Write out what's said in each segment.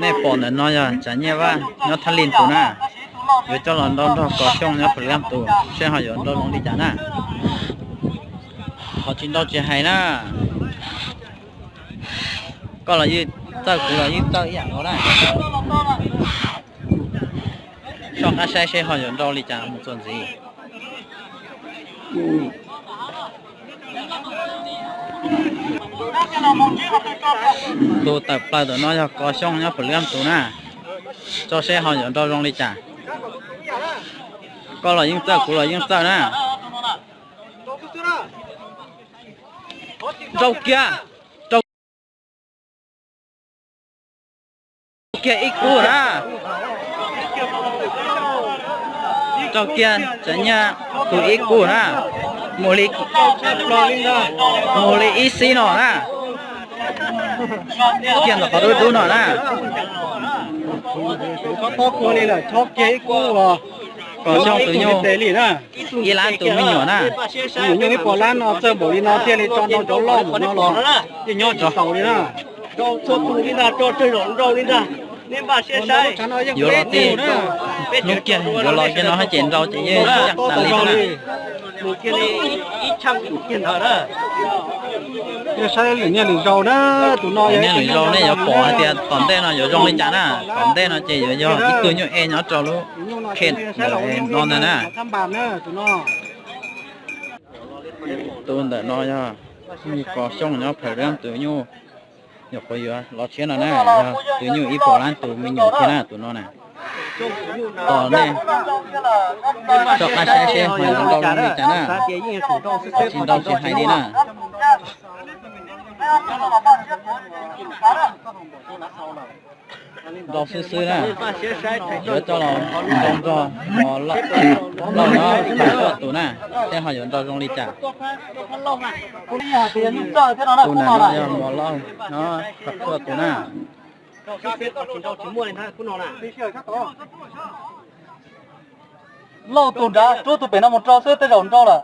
Nej pom ntawm no yog Tsav Nyiaj Vaj nyob Thaj Lij tus na. Yuav coj los nrau nrog Kos Xyooj nyob Phav Leeb tus, seb ho yuav nrau zoo li cas na. Qhov tsis nrau tsis hais na. Koj los yeej txawj, kuv los yeej txawj ib yam nkaus na. Soj qab saib seb ho yuav nrau li cas mus txuas ntxiv. Tus tawm plaws ntawm no yog Kos Xyooj nyob Phav Leeb tus na. Tso seb ho yuav nrau zoo li cas. Koj los yeej txawj, kuv los yeej txawj na. Rau kiag, rau kiag ib kub na. Rau kiag Tsav Nyiaj tus ib kub na. Mus li, mus li ib xib no na. Kiag ntawm qhov dub dub no na. Kos Xyooj tus nyuj ib lab tus me nyuam na. Nyuj ib puas lab no txawj npaum li no thiaj li tso nrau cov loj npaum no los yeej nyob tsis taus li na. Yuav los tij, hnub kiag yuav los kiag no hab ces nrau ces yeej ncaj tas li na. Saib lwm niaj lwm zaus na, tus no niaj lwm zaus nej yuav pom hais tias tom ntej no yuav zoo li cas na. Tom ntej no ces yuav yog ib tug nyuj e nyob rau lub khe no ntag na. Tus ntawm no yog Kos Xyooj nyob Phav Leeb tus nyuj, nyuam qhuav yuav los tshiab no na, yog tus nyuj ib puas lab tus me nyuam thiab na tus no na. Tos nej soj qab saib seb ho yuav nrau zoo li cas na. Tsis nrau tsis hais li na. Nrau xwb xwb na. Yuav coj los nrau nrog Mos Lauj nyob Phav Tuaj tus na, seb ho yuav nrau zoo li cas. Tus ntawm no yog Mos Lauj nyob Phav Tuaj tus na. Lauj tus nrad, rub tus pem no mus rau xwb tej zaum nrau lawm.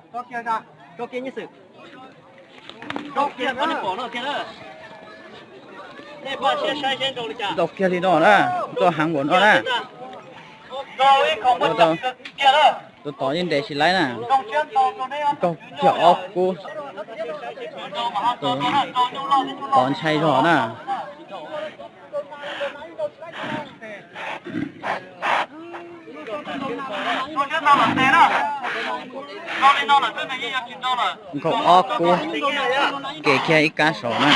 Nrau kiag li no na, nrau heev npaum no na. Tus tod yeej nres tsis laib na. Nrau kiag ob kub. Tus tod ntshai zog na. Nkaum ob kub, ke kiag ib kab saud na.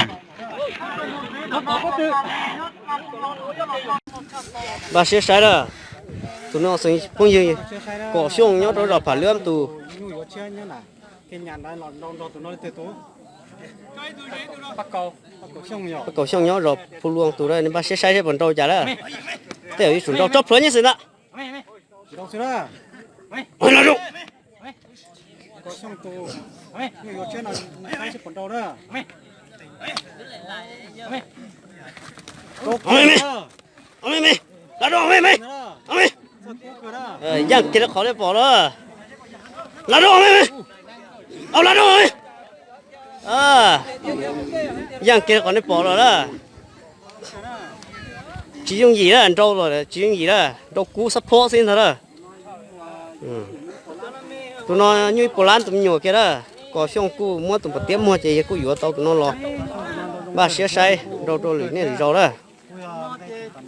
Npaj siab saib lawm, tus no xeem phooj ywg Kom Xyooj nyob rau zos Pham Lwb tus. Pab Kom Xyooj nyob zos Phu Luang tus, nej npaj siab saib seb puas nrau cas lawm. Tej zaum yuav tsum nrau, tso plhuav nyiaj xwm ntag. Yaaj kiag li qhov nej pom lawm. Lav rau me, au lav rau me. Yaaj kiag li qhov nej pom lawm lawm. Tsis yooj yim lawm, nrau los tsis yooj yim lawm, nrau kub xab phob xwb ntag lawm. Tus no nyuj ib puas lab tus me nyuam kiag lawm, Kom Xyooj kuj muab tus npam tiab muag ces yawg kuj yuav tau tus no los. Npaj siab saib nrau rau lwm niaj lwm zaus lawm.